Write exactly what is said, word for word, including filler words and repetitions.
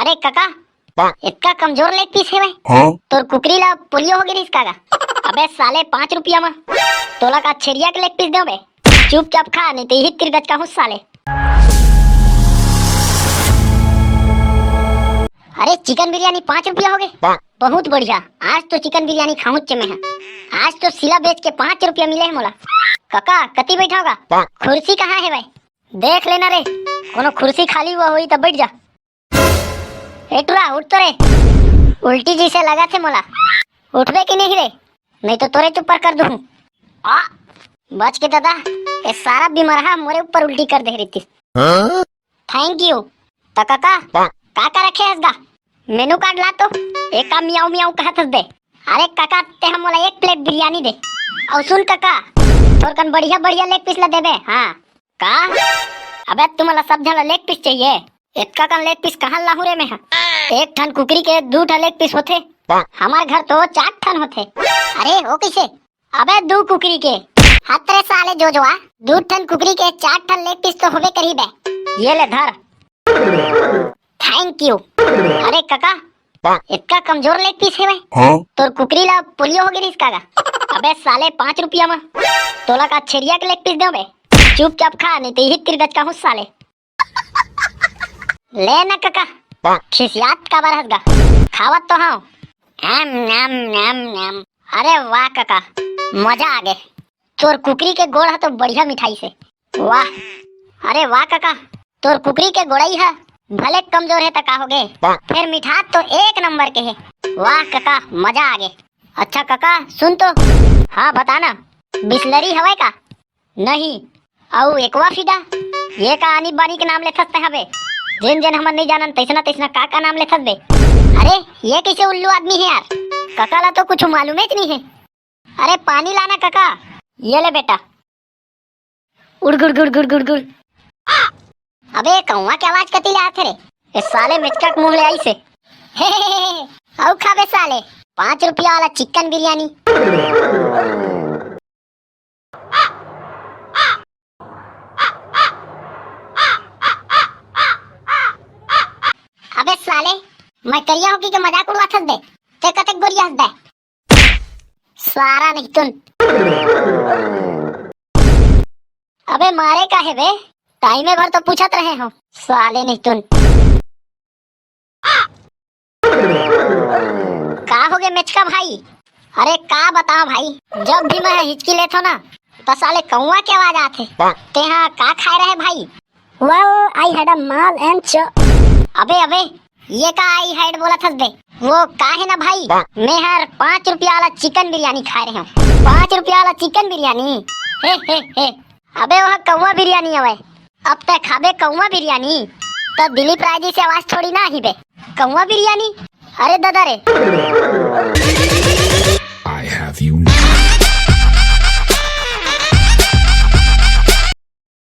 अरे कका, इतका कमजोर लेग पीस हे बे? हाँ? तोर कुकरी ला पोलियो हो गे रिहिस का गा? अबे साले, पाँच रुपया मा तोला का छेरिया के लेग पीस देंव बे? चुपचाप खा, नहीं तो यही तीर गचकाहूँ साले। अरे चिकन बिरयानी पाँच रुपया हो गे, बहुत बढ़िया। आज तो चिकन बिरयानी खाहूँच मैं हा। आज तो सिला बेच के पाँच रुपया मिले हे मोला। कका, कति बैठाओगा? कुर्सी कहाँ हे बे? देख लेना रे, कोनो कुर्सी खाली हुआ होही तब बैठ जा। ए टुरा, उठ तो रे। उल्टी जइसे लगथे मोला। उठबे कि नहीं रे? नहीं तो तोरे ऊपर कर दूँ। आ, बच के दादा, ये सारा बीमार हा मोरे ऊपर उल्टी कर दे रहितिस। हाँ? Thank you। त कका, का का रखे हस गा? Menu card ला तो। एका मियाऊ मियाऊ कहत हस बे। अरे कका, ते हा मोला एक plate बिरयानी दे। अउ सुन कका, तोर कन बढ़िया बढ़िया लेग पीस ला देबे। हाँ। का? अबे तुमला सब झन ला लेग पीस चाहिए? एतका कन लेग पीस कहाँ लाहूँ रे मैं हा? एक ठन कुकरी के दू ठन लेग पीस होथे। हमार घर तो चार ठन होथे। अरे, वो कइसे? अबे दू कुकरी के। हत रे साले जोजवा, दू ठन कुकरी के चार ठन लेग पीस तो होबे करही बे। ये ले धर। Thank you। अरे कका, एतका कमजोर लेग पीस हे बे? हाँ? तोर कुकरी ला पोलियो हो गे रिहिस का गा? अबे साले, पाँच रुपया मा तोला का छेरिया के लेग पीस देंव बे? चुपचाप खा, नहीं तो यही तीर गचकाहूँ साले। ले ना कका, खिसियात काबर हस गा? खावत तो हँव। आम, नाम, नाम, नाम। अरे वाह कका, मजा आ गे। तोर कुकरी के गोड़ हा तो बढ़िया मिठाइस हे। वाह, अरे वाह कका, तोर कुकरी के गोड़ई हा भले कमजोर हे त का हो गे, फेर मिठात तो एक नंबर के हे। वाह कका, मजा आ गे। अच्छा कका, सुन तो। हाँ, बता ना, बिसलरी हवय का? नहीं। अउ एक्वाफिडा? ये का आनी बानी के नाम लेथस तैं हा बे? जेन जेन हमन नइ जानन, तइसना तइसना का का नाम लेथस बे? अरे, ये कइसे उल्लू आदमी हे यार? कका ला तो कुछ मालूमेच नइ हे। अरे, पानी लाना कका। ये ले बेटा। उड़ गुड़ गुड़ गुड़ गुड़ गुड़। अबे, कौवा के आवाज कति ले आथे रे? ए साले, मेचका के मुंह ले आइस हे। हे, हे, हे, हे। अउ खा बे साले, पाँच रुपया वाला चिकन बिरयानी। अबे साले, मैं करिया हों कहिके मजाक उड़ावत हस बे? ते कतेक गोरिया हस बे? सारा नहीं तुन। अबे मारे का हे बे? टाइमे भर तो पूछत रहे हों। साले नहीं तुन। का हो गे मेचका भाई? अरे का बताओं भाई, जब भी मैं हिचकी लेथों ना, त साले कौवा के आवाज आथे। तेहा का खाए रहे भाई? Wow, I had a mal and ch- अबे, अबे, ये का I had बोलत हस बे? वो का हे ना भाई, मैं हर पाँच रुपया वाला चिकन बिरयानी खाए रहे हों। पाँच रुपया वाला चिकन बिरयानी? हे, हे, हे। अबे, वह कौवा बिरयानी हवय। अब तैं खाबे कौवा बिरयानी, त दिलीप राय जइसे आवाज थोड़ी ना आही बे। कौवा बिरयानी? अरे ददा रे,